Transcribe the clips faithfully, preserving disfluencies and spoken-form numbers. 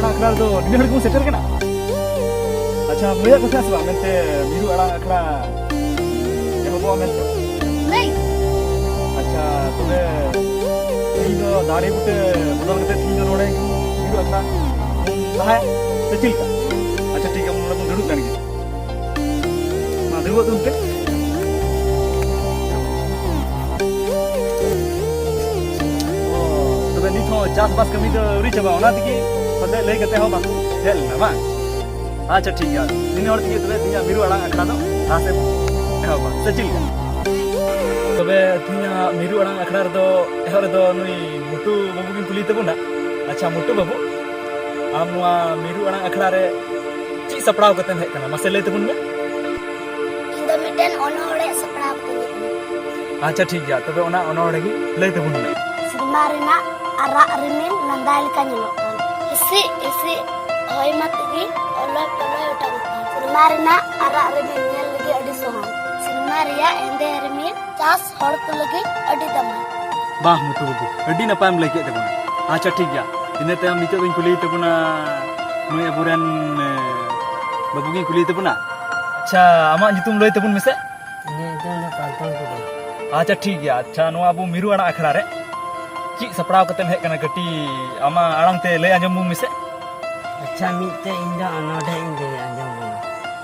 ᱟᱠᱷᱲᱟ ᱨᱮᱫᱚ ᱱᱤᱱᱟᱹᱜ ᱦᱚᱲ ᱜᱮᱵᱚᱱ ᱥᱮᱴᱮᱨ ᱠᱟᱱᱟ᱾ ᱟᱪᱪᱷᱟ, ᱞᱟᱹᱭᱟᱜ ᱠᱚ ᱛᱟᱦᱮᱸ ᱥᱮ ᱵᱟᱝ ᱢᱮᱱᱛᱮ ᱢᱤᱨᱩ ᱟᱲᱟᱝ ᱟᱠᱷᱲᱟ ᱮᱦᱚᱵᱚᱜᱼᱟ ᱢᱮᱱᱛᱮ? ᱞᱟᱹᱭ᱾ ᱟᱪᱪᱷᱟ, ᱛᱚᱵᱮ ᱛᱮᱦᱮᱧ ᱫᱚ ᱫᱟᱨᱮ ᱵᱩᱴᱟᱹ ᱵᱚᱫᱚᱞ ᱠᱟᱛᱮ ᱛᱮᱦᱮᱧ ᱫᱚ ᱱᱚᱰᱮ ᱢᱤᱨᱩ ᱟᱠᱷᱲᱟ ᱵᱚᱱ ᱞᱟᱦᱟᱭᱟ ᱥᱮ ᱪᱮᱫ ᱞᱮᱠᱟ? ᱟᱪᱪᱷᱟ, ᱴᱷᱤᱠ ᱜᱮᱭᱟ, ᱱᱚᱰᱮ ᱵᱚᱱ ᱫᱩᱲᱩᱵ ᱞᱮᱱ ᱜᱮ᱾ ᱢᱟ ᱫᱩᱲᱩᱵᱚᱜ ᱛᱟᱵᱚᱱ ᱯᱮ᱾ ᱚ, ᱛᱚᱵᱮ ᱱᱤᱛ ᱦᱚᱸ ᱪᱟᱥᱵᱟᱥ ᱠᱟᱹᱢᱤ ᱫᱚ ᱟᱹᱣᱨᱤ ᱪᱟᱵᱟᱜᱼᱟ, ᱚᱱᱟ ᱛᱮᱜᱮ ᱯᱟᱥᱮᱡ ᱞᱟᱹᱭ ᱠᱟᱛᱮ ᱦᱚᱸ ᱵᱟᱠᱚ ᱦᱮᱡ ᱞᱮᱱᱟ ᱵᱟᱝ? ᱟᱪᱪᱷᱟ, ᱴᱷᱤᱠ ᱜᱮᱭᱟ, ᱱᱤᱱᱟᱹ ᱦᱚᱲ ᱛᱮᱜᱮ ᱛᱚᱵᱮ ᱛᱮᱦᱮᱧᱟᱜ ᱢᱤᱨᱩ ᱟᱲᱟᱝ ᱟᱠᱷᱲᱟ ᱫᱚ ᱞᱟᱦᱟ ᱥᱮᱫ ᱮᱦᱚᱵᱟ ᱥᱮ ᱪᱮᱫ ᱞᱮᱠᱟ? ᱛᱚᱵᱮ ᱛᱮᱦᱮᱧᱟᱜ ᱢᱤᱨᱩ ᱟᱲᱟᱝ ᱟᱠᱷᱲᱟ ᱨᱮᱫᱚ ᱮᱦᱚᱵ ᱨᱮᱫᱚ ᱱᱩᱭ ᱢᱩᱴᱩ ᱵᱟᱹᱵᱩ ᱜᱮᱧ ᱠᱩᱞᱤ ᱛᱟᱵᱚᱱᱟ᱾ ᱟᱪᱪᱷᱟ, ᱢᱩᱴᱩ ᱵᱟᱹᱵᱩ, ᱟᱢ ᱱᱚᱣᱟ ᱢᱤᱨᱩ ᱟᱲᱟᱝ ᱟᱠᱷᱲᱟ ᱨᱮ ᱪᱮᱫ ᱥᱟᱯᱲᱟᱣ ᱠᱟᱛᱮᱢ ᱦᱮᱡ ᱠᱟᱱᱟ, ᱢᱟᱥᱮ ᱞᱟᱹᱭ ᱛᱟᱵᱚᱱ ᱢᱮ᱾ ᱤᱧ ᱫᱚ ᱢᱤᱫᱴᱮᱱ ᱚᱱᱚᱬᱦᱮ ᱥᱟᱯᱲᱟᱣ ᱠᱟᱛᱮᱧ ᱦᱮᱡ ᱠᱟᱱᱟ᱾ ᱟᱪᱪᱷᱟ, ᱴᱷᱤᱠ ᱜᱮᱭᱟ, ᱛᱚᱵᱮ ᱚᱱᱟ ᱚᱱᱚᱬᱦᱮ ᱜᱮ ᱞᱟᱹᱭ ᱛᱟᱵᱚᱱ ᱢᱮ᱾ ᱥᱮᱨᱢᱟ ᱨᱮᱱᱟᱜ ᱟᱨᱟᱜ ᱨᱤᱢᱤᱞ ᱞᱟᱸᱫᱟᱭ ᱞᱮᱠᱟ ᱧᱮᱞᱚᱜ ᱠᱟᱱ᱾ ᱦᱤᱥᱤᱫ ᱦᱤᱥᱤᱫ ᱦᱚᱭ ᱢᱟ ᱛᱮᱜᱮ ᱚᱞᱚᱭ ᱯᱚᱞᱚᱭ ᱚᱴᱟᱝᱚᱜ ᱠᱟᱱ᱾ ᱥᱮᱨᱢᱟ ᱨᱮᱱᱟᱜ ᱟᱨᱟᱜ ᱨᱤᱢᱤᱞ ᱧᱮᱞ ᱞᱟᱹᱜᱤᱫ ᱟᱹᱰᱤ ᱥᱚᱦᱟᱱ᱾ ᱥᱮᱨᱢᱟ ᱨᱮᱭᱟᱜ ᱦᱮᱸᱫᱮ ᱨᱤᱢᱤᱞ ᱪᱟᱥ ᱦᱚᱲ ᱠᱚ ᱞᱟᱹᱜᱤᱫ ᱟᱹᱰᱤ ᱫᱟᱢᱟᱱ᱾ ᱵᱟᱦ ᱢᱩᱴᱩ ᱵᱟᱹᱵᱩ, ᱟᱹᱰᱤ ᱱᱟᱯᱟᱭᱮᱢ ᱞᱟᱹᱭ ᱠᱮᱫ ᱛᱟᱵᱚᱱᱟ᱾ ᱟᱪᱪᱷᱟ, ᱴᱷᱤᱠ ᱜᱮᱭᱟ, ᱤᱱᱟᱹ ᱛᱟᱭᱚᱢ ᱱᱤᱛᱚᱜ ᱫᱚᱧ ᱠᱩᱞᱤᱭᱮ ᱛᱟᱵᱚᱱᱟ, ᱱᱩᱭ ᱟᱵᱚᱨᱮᱱ, ᱮ, ᱵᱟᱹᱵᱩ ᱜᱤᱧ ᱠᱩᱞᱤᱭᱮ ᱛᱟᱵᱚᱱᱟ᱾ ᱟᱪᱪᱷᱟ, ᱟᱢᱟᱜ ᱧᱩᱛᱩᱢ ᱞᱟᱹᱭ ᱛᱟᱵᱚᱱ ᱢᱮᱥᱮ᱾ ᱤᱧᱟᱹᱜ ᱧᱩᱛᱩᱢ ᱫᱚ ᱯᱟᱞᱴᱚᱱ ᱴᱩᱰᱩ᱾ ᱟᱪᱪᱷᱟ, ᱴᱷᱤᱠ ᱜᱮᱭᱟ᱾ ᱟᱪᱪᱷᱟ, ᱱᱚᱣᱟ ᱟᱵᱚ ᱢᱤᱨᱩ ᱟᱲᱟᱝ ᱟᱠᱷᱲᱟ ᱨᱮ ᱪᱮᱫ ᱥᱟᱯᱲᱟᱣ ᱠᱟᱛᱮᱢ ᱦᱮᱡ ᱠᱟᱱᱟ, ᱠᱟᱹᱴᱤᱡ ᱟᱢᱟᱜ ᱟᱲᱟᱝ ᱛᱮ ᱞᱟᱹᱭ ᱟᱸᱡᱚᱢ ᱵᱚᱱ ᱢᱮᱥᱮ᱾ ᱟᱪᱪᱷᱟ, ᱢᱤᱫᱴᱮᱡ ᱤᱧ ᱫᱚ ᱚᱱᱚᱬᱦᱮ ᱤᱧ ᱞᱟᱹᱭ ᱟᱸᱡᱚᱢ ᱵᱚᱱᱟ᱾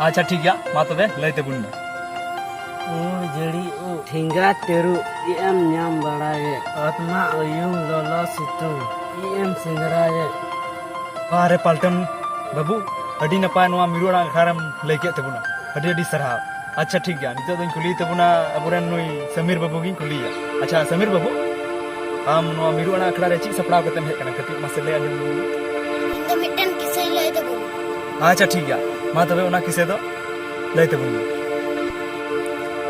ᱟᱪᱪᱷᱟ, ᱴᱷᱤᱠ ᱜᱮᱭᱟ, ᱢᱟ ᱛᱚᱵᱮ ᱞᱟᱹᱭ ᱛᱟᱵᱚᱱ ᱢᱮ᱾ ᱩᱢᱩᱞ ᱡᱟᱹᱲᱤ ᱩᱵ, ᱴᱷᱮᱸᱜᱟ ᱛᱟᱹᱨᱩᱵ, ᱪᱮᱫ ᱮᱢ ᱧᱟᱢ ᱵᱟᱲᱟᱭᱮᱫ? ᱚᱛ ᱢᱟ ᱩᱭᱩᱝ ᱞᱚᱞᱚ ᱥᱤᱛᱩᱝ, ᱪᱮᱫ ᱮᱢ ᱥᱮᱸᱫᱽᱨᱟᱭᱮᱫ? ᱵᱟᱦ ᱨᱮ ᱯᱟᱞᱴᱚᱱ ᱵᱟᱹᱵᱩ, ᱟᱹᱰᱤ ᱱᱟᱯᱟᱭ ᱱᱚᱣᱟ ᱢᱤᱨᱩ ᱟᱲᱟᱝ ᱟᱠᱷᱲᱟ ᱨᱮᱢ ᱞᱟᱹᱭ ᱠᱮᱫ ᱛᱟᱵᱚᱱᱟ, ᱟᱹᱰᱤ ᱟᱹᱰᱤ ᱥᱟᱨᱦᱟᱣ᱾ ᱟᱪᱪᱷᱟ, ᱴᱷᱤᱠ ᱜᱮᱭᱟ, ᱱᱤᱛᱚᱜ ᱫᱚᱧ ᱠᱩᱞᱤᱭᱮ ᱛᱟᱵᱚᱱᱟ ᱟᱵᱚᱨᱮᱱ ᱱᱩᱭ ᱥᱟᱢᱤᱨ ᱵᱟᱹᱵᱩ ᱜᱤᱧ ᱠᱩᱞᱤᱭᱮᱭᱟ᱾ ᱟᱪᱪᱷᱟ, ᱥᱟᱢᱤᱨ ᱵᱟᱹᱵᱩ, ᱟᱢ ᱱᱚᱣᱟ ᱢᱤᱨᱩ ᱟᱲᱟᱝ ᱟᱠᱷᱲᱟ ᱨᱮ ᱪᱮᱫ ᱥᱟᱯᱲᱟᱣ ᱠᱟᱛᱮᱢ ᱦᱮᱡ ᱠᱟᱱᱟ, ᱠᱟᱹᱴᱤᱡ ᱢᱟᱥᱮ ᱞᱟᱹᱭ ᱟᱸᱡᱚᱢ ᱵᱚᱱ ᱢᱮ᱾ ᱤᱧ ᱫᱚ ᱢᱤᱫᱴᱮᱱ ᱠᱤᱥᱟᱹᱧ ᱞᱟᱹᱭ ᱛᱟᱵᱚᱱᱟ᱾ ᱟᱪᱪᱷᱟ, ᱴᱷᱤᱠ ᱜᱮᱭᱟ, ᱢᱟ ᱛᱚᱵᱮ ᱚᱱᱟ ᱠᱤᱥᱟᱹ ᱫᱚ ᱞᱟᱹᱭ ᱛᱟᱵᱚᱱ ᱢᱮ᱾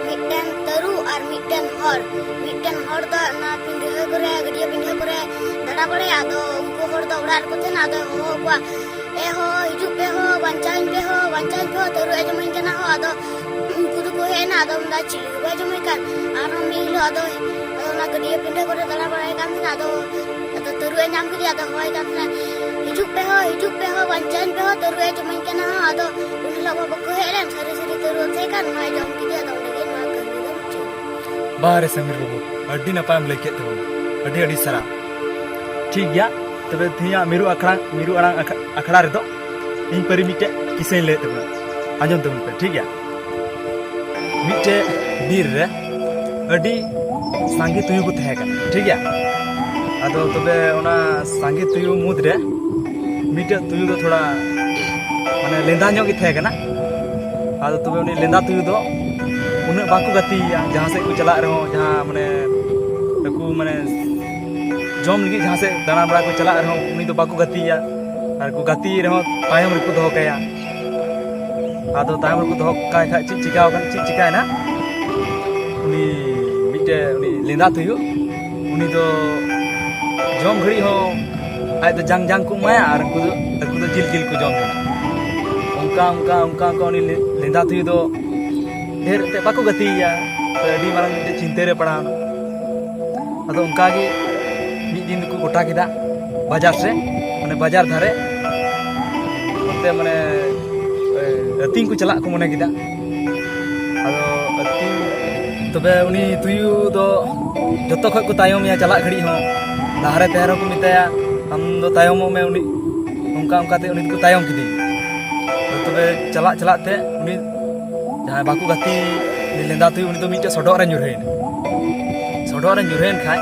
ᱢᱤᱫᱴᱮᱱ ᱛᱟᱹᱨᱩᱵ ᱟᱨ ᱢᱤᱫᱴᱮᱱ ᱦᱚᱲ᱾ ᱢᱤᱫᱴᱮᱱ ᱦᱚᱲ ᱫᱚ ᱚᱱᱟ ᱯᱤᱸᱰᱷᱟᱹ ᱠᱚᱨᱮ, ᱜᱟᱹᱰᱭᱟᱹ ᱯᱤᱸᱰᱷᱟᱹ ᱠᱚᱨᱮ ᱫᱟᱬᱟ ᱵᱟᱲᱟᱭᱟ᱾ ᱟᱫᱚ ᱩᱱᱠᱩ ᱦᱚᱲ ᱫᱚ ᱚᱲᱟᱜ ᱨᱮᱠᱚ ᱛᱟᱦᱮᱱᱟ᱾ ᱟᱫᱚ ᱦᱚᱦᱚ ᱟᱠᱚᱣᱟ, "ᱮ ᱦᱚ, ᱦᱤᱡᱩᱜ ᱯᱮ ᱦᱚ, ᱵᱟᱧᱪᱟᱣᱤᱧ ᱯᱮ ᱦᱚ, ᱵᱟᱧᱪᱟᱣᱤᱧ ᱯᱮ ᱦᱚ, ᱛᱟᱹᱨᱩᱵ ᱮ ᱡᱚᱢᱟᱹᱧ ᱠᱟᱱᱟ ᱦᱚ᱾" ᱟᱫᱚ ᱩᱱᱠᱩ ᱫᱚᱠᱚ ᱦᱮᱡ ᱮᱱᱟ᱾ ᱟᱫᱚ ᱢᱮᱱᱫᱟ, "ᱪᱤᱞᱤ ᱦᱚᱸ ᱵᱟᱭ ᱡᱚᱢᱮ ᱠᱟᱱ?" ᱟᱨᱦᱚᱸ ᱢᱤᱫ ᱦᱤᱞᱳᱜ ᱟᱫᱚ, ᱟᱫᱚ ᱚᱱᱟ ᱜᱟᱹᱰᱭᱟᱹ ᱯᱤᱸᱰᱷᱟᱹ ᱠᱚᱨᱮ ᱫᱟᱬᱟ ᱵᱟᱲᱟᱭ ᱠᱟᱱ ᱛᱟᱦᱮᱱᱟ᱾ ᱟᱫᱚ, ᱟᱫᱚ ᱛᱟᱹᱨᱩᱵ ᱮ ᱧᱟᱢ ᱠᱮᱫᱮᱭᱟ᱾ ᱟᱫᱚ ᱦᱚᱦᱚᱭ ᱠᱟᱱ ᱛᱟᱦᱮᱱᱟ, "ᱦᱤᱡᱩᱜ ᱯᱮ ᱦᱚ, ᱦᱤᱡᱩᱜ ᱡᱟᱹᱱ ᱯᱮ ᱦᱚᱸ ᱛᱟᱹᱨᱩᱵ ᱮ ᱡᱚᱢᱟᱹᱧ ᱠᱟᱱᱟ ᱦᱟᱸᱜ᱾ ᱟᱫᱚ ᱩᱱ ᱦᱤᱞᱳᱜ ᱢᱟ ᱵᱟᱠᱚ ᱦᱮᱡ ᱞᱮᱱ, ᱥᱟᱹᱨᱤ ᱥᱟᱹᱨᱤ ᱛᱟᱹᱨᱩᱵ ᱮ ᱛᱟᱦᱮᱸ ᱠᱟᱱ, ᱚᱱᱟᱭ ᱡᱚᱢ ᱠᱮᱫᱮᱭᱟ᱾ ᱟᱫᱚ ᱚᱸᱰᱮ ᱜᱮ ᱱᱚᱣᱟ ᱠᱟᱹᱦᱱᱤ ᱫᱚ ᱢᱩᱪᱟᱹᱫ ᱮᱱᱟ᱾ ᱵᱟᱦ ᱨᱮ ᱥᱟᱢᱤᱨ ᱵᱟᱹᱵᱩ, ᱟᱹᱰᱤ ᱱᱟᱯᱟᱭᱮᱢ ᱞᱟᱹᱭ ᱠᱮᱫ ᱛᱟᱵᱚᱱᱟ᱾ ᱟᱹᱰᱤ ᱟᱹᱰᱤ ᱥᱟᱨᱦᱟᱣ᱾ ᱴᱷᱤᱠ ᱜᱮᱭᱟ, ᱛᱚᱵᱮ ᱛᱮᱦᱮᱧᱟᱜ ᱢᱤᱨᱩ ᱟᱠᱷᱲᱟ, ᱢᱤᱨᱩ ᱟᱲᱟᱝ ᱟᱠᱷ-, ᱟᱠᱷᱲᱟ ᱨᱮᱫᱚ ᱤᱧ ᱯᱟᱹᱨᱤ ᱢᱤᱫᱴᱮᱡ ᱠᱤᱥᱟᱹᱧ ᱞᱟᱹᱭᱮᱫ ᱛᱟᱵᱚᱱᱟ, ᱟᱸᱡᱚᱢ ᱛᱟᱵᱚᱱ ᱯᱮ, ᱴᱷᱤᱠ ᱜᱮᱭᱟ? ᱢᱤᱫᱴᱮᱡ ᱵᱤᱨ ᱨᱮ ᱟᱹᱰᱤ ᱥᱟᱸᱜᱮ ᱛᱩᱭᱩ ᱠᱚ ᱛᱟᱦᱮᱸ ᱠᱟᱱᱟ, ᱴᱷᱤᱠ ᱜᱮᱭᱟ? ᱟᱫᱚ ᱛᱚᱵᱮ ᱚᱱᱟ ᱥᱟᱸᱜᱮ ᱛᱩᱭᱩ ᱢᱩᱫᱽ ᱨᱮ ᱢᱤᱫᱴᱮᱡ ᱛᱩᱭᱩ ᱫᱚ ᱛᱷᱚᱲᱟ ᱢᱟᱱᱮ ᱞᱮᱸᱫᱟ ᱧᱚᱜ ᱜᱮ ᱛᱟᱦᱮᱸ ᱠᱟᱱᱟ᱾ ᱟᱫᱚ ᱛᱚᱵᱮ ᱩᱱᱤ ᱞᱮᱸᱫᱟ ᱛᱩᱭᱩ ᱫᱚ ᱩᱱᱟᱹᱜ ᱵᱟᱠᱚ ᱜᱟᱛᱮᱭᱟ, ᱡᱟᱦᱟᱸ ᱥᱮᱫ ᱠᱚ ᱪᱟᱞᱟᱜ ᱨᱮᱦᱚᱸ, ᱡᱟᱦᱟᱸ ᱢᱟᱱᱮ ᱟᱠᱚ ᱢᱟᱱᱮ ᱡᱚᱢ ᱞᱟᱹᱜᱤᱫ ᱡᱟᱦᱟᱸ ᱥᱮᱫ ᱫᱟᱬᱟ ᱵᱟᱲᱟ ᱠᱚ ᱪᱟᱞᱟᱜ ᱨᱮᱦᱚᱸ, ᱩᱱᱤ ᱫᱚ ᱵᱟᱠᱚ ᱜᱟᱛᱮᱭᱟ᱾ ᱟᱨ ᱠᱚ ᱜᱟᱛᱮ ᱨᱮᱦᱚᱸ ᱛᱟᱭᱚᱢ ᱨᱮᱠᱚ ᱫᱚᱦᱚ ᱠᱟᱭᱟ᱾ ᱟᱫᱚ ᱛᱟᱭᱚᱢ ᱨᱮᱠᱚ ᱫᱚᱦᱚ ᱠᱟᱭ ᱠᱷᱟᱡ ᱪᱮᱫ ᱪᱤᱠᱟᱹᱣ ᱠᱟᱱᱟ, ᱪᱮᱫ ᱪᱤᱠᱟᱹᱭᱮᱱᱟ? ᱩᱱᱤ ᱢᱤᱫᱴᱮᱡ ᱩᱱᱤ ᱞᱮᱸᱫᱟ ᱛᱩᱭᱩ, ᱩᱱᱤ ᱫᱚ ᱡᱚᱢ ᱜᱷᱟᱹᱲᱤᱡ ᱦᱚᱸ ᱟᱡ ᱫᱚ ᱡᱟᱝ ᱡᱟᱝ ᱠᱚ ᱮᱢᱟᱭᱟ ᱟᱨ ᱩᱱᱠᱩ ᱫᱚ, ᱩᱱᱠᱩ ᱫᱚ ᱡᱤᱞ ᱡᱤᱞ ᱠᱚ ᱡᱚᱢ ᱠᱟᱱᱟ᱾ ᱚᱱᱠᱟ ᱚᱱᱠᱟ ᱚᱱᱠᱟ ᱚᱱᱠᱟ ᱩᱱᱤ ᱞᱮ-, ᱞᱮᱸᱫᱟ ᱛᱩᱭᱩ ᱫᱚ ᱰᱷᱮᱨ ᱛᱮ ᱵᱟᱠᱚ ᱜᱟᱛᱮᱭᱮᱭᱟ᱾ ᱛᱚ ᱟᱹᱰᱤ ᱢᱟᱨᱟᱝ ᱢᱤᱫᱴᱮᱡ ᱪᱤᱱᱛᱟᱹ ᱨᱮ ᱯᱟᱲᱟᱣ ᱮᱱᱟ᱾ ᱟᱫᱚ ᱚᱱᱠᱟ ᱜᱮ ᱢᱤᱫ ᱫᱤᱱ ᱫᱚᱠᱚ ᱜᱚᱴᱟ ᱠᱮᱫᱟ ᱵᱟᱡᱟᱨ ᱥᱮᱫ, ᱢᱟᱱᱮ ᱵᱟᱡᱟᱨ ᱫᱷᱟᱨᱮ ᱚᱱᱛᱮ ᱢᱟᱱᱮ ᱟᱹᱛᱤᱧ ᱠᱚ ᱪᱟᱞᱟᱜ ᱠᱚ ᱢᱚᱱᱮ ᱠᱮᱫᱟ᱾ ᱟᱫᱚ ᱟᱹᱛᱤᱧ, ᱛᱚᱵᱮ ᱩᱱᱤ ᱛᱩᱭᱩ ᱫᱚ ᱡᱚᱛᱚ ᱠᱷᱚᱡ ᱠᱚ ᱛᱟᱭᱚᱢᱮᱭᱟ ᱪᱟᱞᱟᱜ ᱜᱷᱟᱹᱲᱤᱡ ᱦᱚᱸ᱾ ᱞᱟᱦᱟᱨᱮ ᱛᱟᱦᱮᱸ ᱨᱮᱦᱚᱸ ᱠᱚ ᱢᱮᱛᱟᱭᱟ, "ᱟᱢ ᱫᱚ ᱛᱟᱭᱚᱢᱚᱜ ᱢᱮ", ᱩᱱᱤ ᱚᱱᱠᱟ ᱚᱱᱠᱟ ᱛᱮ ᱩᱱᱤ ᱫᱚᱠᱚ ᱛᱟᱭᱚᱢ ᱠᱮᱫᱮᱭᱟ᱾ ᱟᱫᱚ ᱛᱚᱵᱮ ᱪᱟᱞᱟᱜ ᱪᱟᱞᱟᱜ ᱛᱮ ᱩᱱᱤ ᱡᱟᱦᱟᱸᱭ ᱵᱟᱠᱚ ᱜᱟᱛᱮ, ᱩᱱᱤ ᱞᱮᱸᱫᱟ ᱛᱩᱭᱩ, ᱩᱱᱤ ᱫᱚ ᱢᱤᱫᱴᱮᱡ ᱥᱚᱰᱚᱜ ᱨᱮ ᱧᱩᱨᱦᱟᱹᱭᱮᱱᱟ᱾ ᱥᱚᱰᱚᱜ ᱨᱮ ᱧᱩᱨᱦᱟᱹᱭᱮᱱ ᱠᱷᱟᱡ,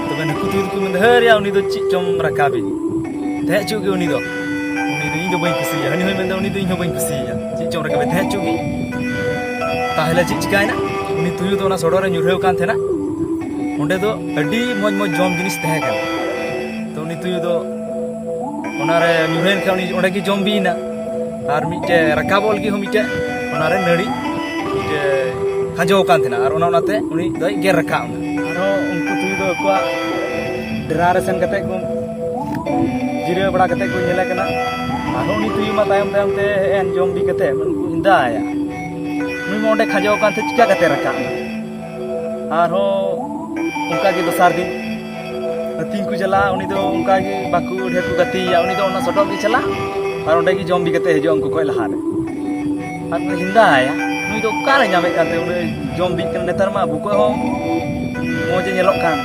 ᱛᱚᱵᱮ ᱱᱩᱠᱩ ᱛᱩᱭᱩ ᱫᱚᱠᱚ ᱢᱮᱱᱫᱟ, "ᱦᱟᱹᱨᱭᱟ, ᱩᱱᱤ ᱫᱚ ᱪᱮᱫ ᱪᱚᱢ ᱨᱟᱠᱟᱵᱮ, ᱛᱟᱦᱮᱸ ᱦᱚᱪᱚ ᱜᱮ ᱩᱱᱤ ᱫᱚ, ᱩᱱᱤ ᱫᱚ ᱤᱧ ᱫᱚ ᱵᱟᱹᱧ ᱠᱩᱥᱤᱭᱟᱭᱟ, ᱦᱟᱹᱱᱤ ᱦᱚᱸᱭ ᱢᱮᱱᱫᱟ ᱩᱱᱤ ᱫᱚ ᱤᱧ ᱦᱚᱸ ᱵᱟᱹᱧ ᱠᱩᱥᱤᱭᱟᱭᱟ, ᱪᱮᱫ ᱪᱚᱢ ᱨᱟᱠᱟᱵᱮ, ᱛᱟᱦᱮᱸ ᱦᱚᱪᱚ ᱜᱮ᱾" ᱛᱟᱦᱚᱞᱮ ᱪᱮᱫ ᱪᱤᱠᱟᱭᱮᱱᱟ? ᱩᱱᱤ ᱛᱩᱭᱩ ᱫᱚ ᱚᱱᱟ ᱥᱚᱰᱚᱜ ᱨᱮ ᱧᱩᱨᱦᱟᱹᱣ ᱠᱟᱱ ᱛᱟᱦᱮᱱᱟ, ᱚᱸᱰᱮ ᱫᱚ ᱟᱹᱰᱤ ᱢᱚᱡᱽ ᱢᱚᱡᱽ ᱡᱚᱢ ᱡᱤᱱᱤᱥ ᱛᱟᱦᱮᱸ ᱠᱟᱱᱟ᱾ ᱛᱚ ᱩᱱᱤ ᱛᱩᱭᱩ ᱫᱚ ᱚᱱᱟᱨᱮ ᱧᱩᱨᱦᱟᱹᱭᱮᱱ ᱠᱷᱟᱱ ᱩᱱᱤ ᱚᱸᱰᱮ ᱜᱮ ᱡᱚᱢ ᱵᱤᱭᱮᱱᱟ᱾ ᱟᱨ ᱢᱤᱫᱴᱮᱡ ᱨᱟᱠᱟᱵᱚᱜ ᱞᱟᱹᱜᱤᱫ ᱦᱚᱸ ᱢᱤᱫᱴᱮᱡ ᱚᱱᱟᱨᱮ ᱱᱟᱹᱲᱤ ᱢᱤᱫᱴᱮᱡ ᱠᱷᱟᱸᱡᱚ ᱟᱠᱟᱱ ᱛᱟᱦᱮᱱᱟ, ᱟᱨ ᱚᱱᱟ, ᱚᱱᱟᱛᱮ ᱩᱱᱤ ᱫᱚᱭ ᱜᱮᱨ ᱨᱟᱠᱟᱵ ᱮᱱᱟ᱾ ᱟᱨᱦᱚᱸ ᱩᱱᱠᱩ ᱛᱩᱭᱩ ᱫᱚ ᱟᱠᱚᱣᱟᱜ ᱰᱮᱨᱟ ᱨᱮ ᱥᱮᱱ ᱠᱟᱛᱮ ᱠᱚ ᱡᱤᱨᱟᱹᱣ ᱵᱟᱲᱟ ᱠᱟᱛᱮ ᱠᱚ ᱧᱮᱞᱮ ᱠᱟᱱᱟ᱾ ᱟᱨᱦᱚᱸ ᱩᱱᱤ ᱛᱩᱭᱩ ᱢᱟ ᱛᱟᱭᱚᱢ ᱛᱟᱭᱚᱢ ᱛᱮ ᱦᱮᱡ ᱮᱱ, ᱡᱚᱢ ᱵᱤ ᱠᱟᱛᱮ ᱩᱱᱠᱩ ᱦᱮᱸᱫᱟᱭᱟ᱾ ᱩᱱᱤ ᱢᱟ ᱚᱸᱰᱮ ᱠᱷᱟᱸᱡᱚ ᱟᱠᱟᱱ ᱛᱮ ᱪᱤᱠᱟ ᱠᱟᱛᱮ ᱨᱟᱠᱟᱵ ᱮᱱᱟ? ᱟᱨᱦᱚᱸ ᱚᱱᱠᱟ ᱜᱮ ᱫᱚᱥᱟᱨ ᱫᱤᱱ ᱟᱹᱛᱤᱧ ᱠᱚ ᱪᱟᱞᱟᱜᱼᱟ, ᱩᱱᱤ ᱫᱚ ᱚᱱᱠᱟ ᱜᱮ ᱵᱟᱠᱚ ᱰᱷᱮᱨ ᱠᱚ ᱜᱟᱛᱮᱭᱟ, ᱩᱱᱤ ᱫᱚ ᱚᱱᱟ ᱥᱚᱰᱚᱜ ᱜᱮ ᱪᱟᱞᱟᱜᱼᱟ ᱟᱨ ᱚᱸᱰᱮ ᱜᱮ ᱡᱚᱢ ᱵᱤ ᱠᱟᱛᱮ ᱦᱤᱡᱩᱜᱼᱟ ᱩᱱᱠᱩ ᱠᱷᱚᱡ ᱞᱟᱦᱟ ᱨᱮ᱾ ᱟᱨ ᱩᱱᱤ ᱦᱮᱸᱫᱟᱭᱟ, ᱱᱩᱭ ᱫᱚ ᱚᱠᱟᱨᱮ ᱧᱟᱢᱮᱫ ᱠᱟᱱ ᱛᱮ ᱩᱱᱤ ᱡᱚᱢ ᱵᱤᱜ ᱠᱟᱱᱟ? ᱱᱮᱛᱟᱨ ᱢᱟ ᱵᱩᱠᱟᱹ ᱦᱚᱸ ᱢᱚᱡᱽ ᱮ ᱧᱮᱞᱚᱜ ᱠᱟᱱ᱾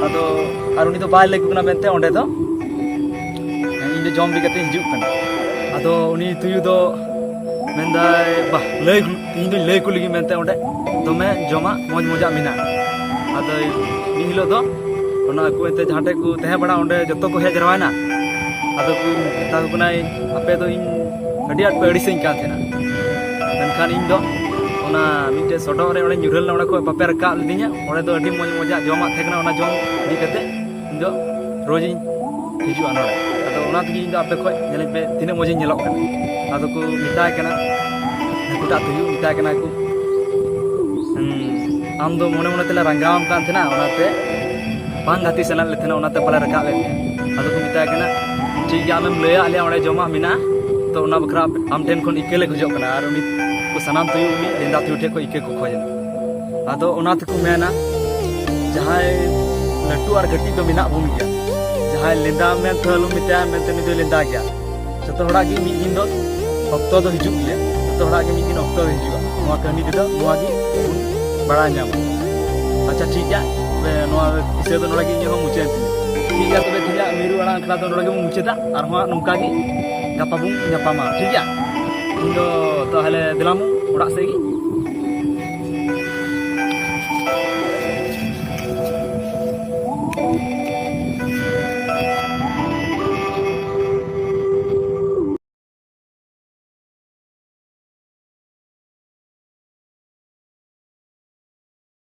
ᱟᱫᱚ ᱟᱨ ᱩᱱᱤ ᱫᱚ ᱵᱟᱭ ᱞᱟᱹᱭ ᱟᱠᱚ ᱠᱟᱱᱟ ᱢᱮᱱᱛᱮ ᱚᱸᱰᱮ ᱫᱚ ᱤᱧ ᱫᱚ ᱡᱚᱢ ᱵᱤ ᱠᱟᱛᱮ ᱦᱤᱡᱩᱜ ᱠᱟᱱᱟ᱾ ᱟᱫᱚ ᱩᱱᱤ ᱛᱩᱭᱩ ᱫᱚ ᱢᱮᱱᱫᱟᱭ, ᱵᱟᱦ, ᱞᱟᱹᱭ ᱤᱧ ᱫᱚᱧ ᱞᱟᱹᱭ ᱟᱠᱚ ᱞᱟᱹᱜᱤᱫ ᱢᱮᱱᱛᱮ ᱚᱸᱰᱮ ᱫᱚᱢᱮ ᱡᱚᱢᱟᱜ ᱢᱚᱡᱽ ᱢᱚᱡᱟᱜ ᱢᱮᱱᱟᱜᱼᱟ᱾ ᱟᱫᱚ ᱢᱤᱫ ᱦᱤᱞᱳᱜ ᱫᱚ ᱚᱱᱟ ᱟᱠᱚ ᱮᱱᱛᱮ ᱡᱟᱦᱟᱸ ᱴᱷᱮᱡ ᱠᱚ ᱛᱟᱦᱮᱸ ᱵᱟᱲᱟᱜᱼᱟ, ᱚᱸᱰᱮ ᱡᱚᱛᱚ ᱠᱚ ᱦᱮᱡ ᱡᱟᱨᱣᱟᱭᱮᱱᱟ᱾ ᱟᱫᱚ ᱠᱚ ᱢᱮᱛᱟ ᱠᱚ ᱠᱟᱱᱟᱭ, ᱟᱯᱮ ᱫᱚ ᱤᱧ ᱟᱹᱰᱤ ᱟᱸᱴ ᱯᱮ ᱟᱹᱲᱤᱥᱟᱹᱧ ᱠᱟᱱ ᱛᱟᱦᱮᱱᱟ, ᱢᱮᱱᱠᱷᱟᱱ ᱤᱧ ᱫᱚ ᱚᱱᱟ ᱢᱤᱫᱴᱮᱡ ᱥᱚᱰᱚᱜ ᱨᱮ ᱚᱸᱰᱮ ᱧᱩᱨᱦᱟᱹ ᱞᱮᱱᱟ, ᱚᱸᱰᱮ ᱠᱷᱚᱡ ᱵᱟᱯᱮ ᱨᱟᱠᱟᱵ ᱞᱤᱫᱤᱧᱟ᱾ ᱚᱸᱰᱮ ᱫᱚ ᱟᱹᱰᱤ ᱢᱚᱡᱽ ᱢᱚᱡᱟᱜ ᱡᱚᱢᱟᱜ ᱛᱟᱦᱮᱸ ᱠᱟᱱᱟ, ᱚᱱᱟ ᱡᱚᱢ ᱤᱫᱤ ᱠᱟᱛᱮ ᱤᱧ ᱫᱚ ᱨᱳᱡᱽ ᱤᱧ ᱦᱤᱡᱩᱜᱼᱟ ᱱᱚᱰᱮ᱾ ᱟᱫᱚ ᱚᱱᱟ ᱛᱮᱜᱮ ᱤᱧ ᱫᱚ ᱟᱯᱮ ᱠᱷᱚᱡ ᱧᱮᱞᱤᱧ ᱯᱮ ᱛᱤᱱᱟᱹᱜ ᱢᱚᱡᱽ ᱤᱧ ᱧᱮᱞᱚᱜ ᱠᱟᱱᱟ᱾ ᱟᱫᱚ ᱠᱚ ᱢᱮᱛᱟᱭ ᱠᱟᱱᱟ, ᱦᱟᱹᱠᱩᱴᱟᱜ ᱛᱩᱭᱩ ᱢᱮᱛᱟᱭ ᱠᱟᱱᱟ ᱠᱚ, "ᱦᱩᱸ, ᱟᱢ ᱫᱚ ᱢᱚᱱᱮ ᱢᱚᱱᱮ ᱛᱮᱞᱮ ᱨᱟᱸᱜᱟᱣᱟᱢ ᱠᱟᱱ ᱛᱟᱦᱮᱱᱟ, ᱚᱱᱟᱛᱮ ᱵᱟᱝ ᱜᱟᱛᱮ ᱥᱟᱱᱟᱭᱮᱫ ᱞᱮ ᱛᱟᱦᱮᱱᱟ, ᱚᱱᱟᱛᱮ ᱵᱟᱞᱮ ᱨᱟᱠᱟᱵ ᱮᱫ ᱢᱮᱭᱟ᱾" ᱟᱫᱚ ᱠᱚ ᱢᱮᱛᱟᱭ ᱠᱟᱱᱟ, "ᱴᱷᱤᱠ ᱜᱮᱭᱟ, ᱟᱢᱮᱢ ᱞᱟᱹᱭᱟᱫ ᱞᱮᱭᱟ ᱚᱸᱰᱮ ᱡᱚᱢᱟᱜ ᱢᱮᱱᱟᱜᱼᱟ, ᱛᱚ ᱚᱱᱟ ᱵᱟᱠᱷᱨᱟ ᱟᱢ ᱴᱷᱮᱱ ᱠᱷᱚᱱ ᱤᱠᱟᱹ ᱞᱮ ᱠᱷᱚᱡᱚᱜ ᱠᱟᱱᱟ᱾" ᱟᱨ ᱩᱱᱤ ᱠᱚ ᱥᱟᱱᱟᱢ ᱛᱩᱭᱩ ᱩᱱᱤ ᱞᱮᱸᱫᱟ ᱛᱩᱭᱩ ᱴᱷᱮᱱ ᱠᱷᱚᱱ ᱤᱠᱟᱹ ᱠᱚ ᱠᱷᱚᱡ ᱮᱱᱟ᱾ ᱟᱫᱚ ᱚᱱᱟ ᱛᱮᱠᱚ ᱢᱮᱱᱟ, ᱡᱟᱦᱟᱸᱭ ᱞᱟᱹᱴᱩ ᱟᱨ ᱠᱟᱹᱴᱤᱡ ᱫᱚ ᱢᱮᱱᱟᱜ ᱵᱚᱱ ᱜᱮᱭᱟ᱾ ᱡᱟᱦᱟᱸᱭ ᱞᱮᱸᱫᱟ ᱢᱮᱱᱛᱮ ᱟᱞᱚᱢ ᱢᱮᱛᱟᱭᱟ, ᱢᱮᱱᱛᱮ ᱩᱱᱤ ᱫᱚᱭ ᱞᱮᱸᱫᱟ ᱜᱮᱭᱟ᱾ ᱡᱚᱛᱚ ᱦᱚᱲᱟᱜ ᱜᱮ ᱢᱤᱫ ᱫᱤᱱ ᱫᱚ ᱚᱠᱛᱚ ᱫᱚ ᱦᱤᱡᱩᱜ ᱜᱮᱭᱟ᱾ ᱡᱚᱛᱚ ᱦᱚᱲᱟᱜ ᱜᱮ ᱢᱤᱫ ᱫᱤᱱ ᱚᱠᱛᱚ ᱫᱚ ᱦᱤᱡᱩᱜᱼᱟ᱾ ᱱᱚᱣᱟ ᱠᱟᱹᱦᱱᱤ ᱛᱮᱫᱚ ᱱᱚᱣᱟ ᱜᱮ ᱵᱚᱱ ᱵᱟᱲᱟᱭ ᱧᱟᱢᱟ᱾ ᱟᱪᱪᱷᱟ, ᱴᱷᱤᱠ ᱜᱮᱭᱟ, ᱛᱚᱵᱮ ᱱᱚᱣᱟ ᱠᱤᱥᱟᱹ ᱫᱚ ᱱᱚᱰᱮ ᱜᱮ ᱤᱧᱟᱹᱜ ᱦᱚᱸ ᱢᱩᱪᱟᱹᱫ ᱮᱱ ᱛᱤᱧᱟ᱾ ᱴᱷᱤᱠ ᱜᱮᱭᱟ, ᱛᱚᱵᱮ ᱛᱮᱦᱮᱧᱟᱜ ᱢᱤᱨᱩ ᱟᱲᱟᱝ ᱟᱠᱷᱲᱟ ᱫᱚ ᱱᱚᱰᱮ ᱜᱮᱵᱚᱱ ᱢᱩᱪᱟᱹᱫᱟ᱾ ᱟᱨᱦᱚᱸ ᱦᱟᱸᱜ ᱱᱚᱝᱠᱟ ᱜᱮ ᱜᱟᱯᱟ ᱵᱚᱱ ᱧᱟᱯᱟᱢᱟ, ᱴᱷᱤᱠ ᱜᱮᱭᱟ? ᱤᱧ ᱫᱚ ᱛᱟᱦᱚᱞᱮ ᱫᱮᱞᱟ ᱢᱚ ᱚᱲᱟᱜ ᱥᱮᱫ ᱜᱮ᱾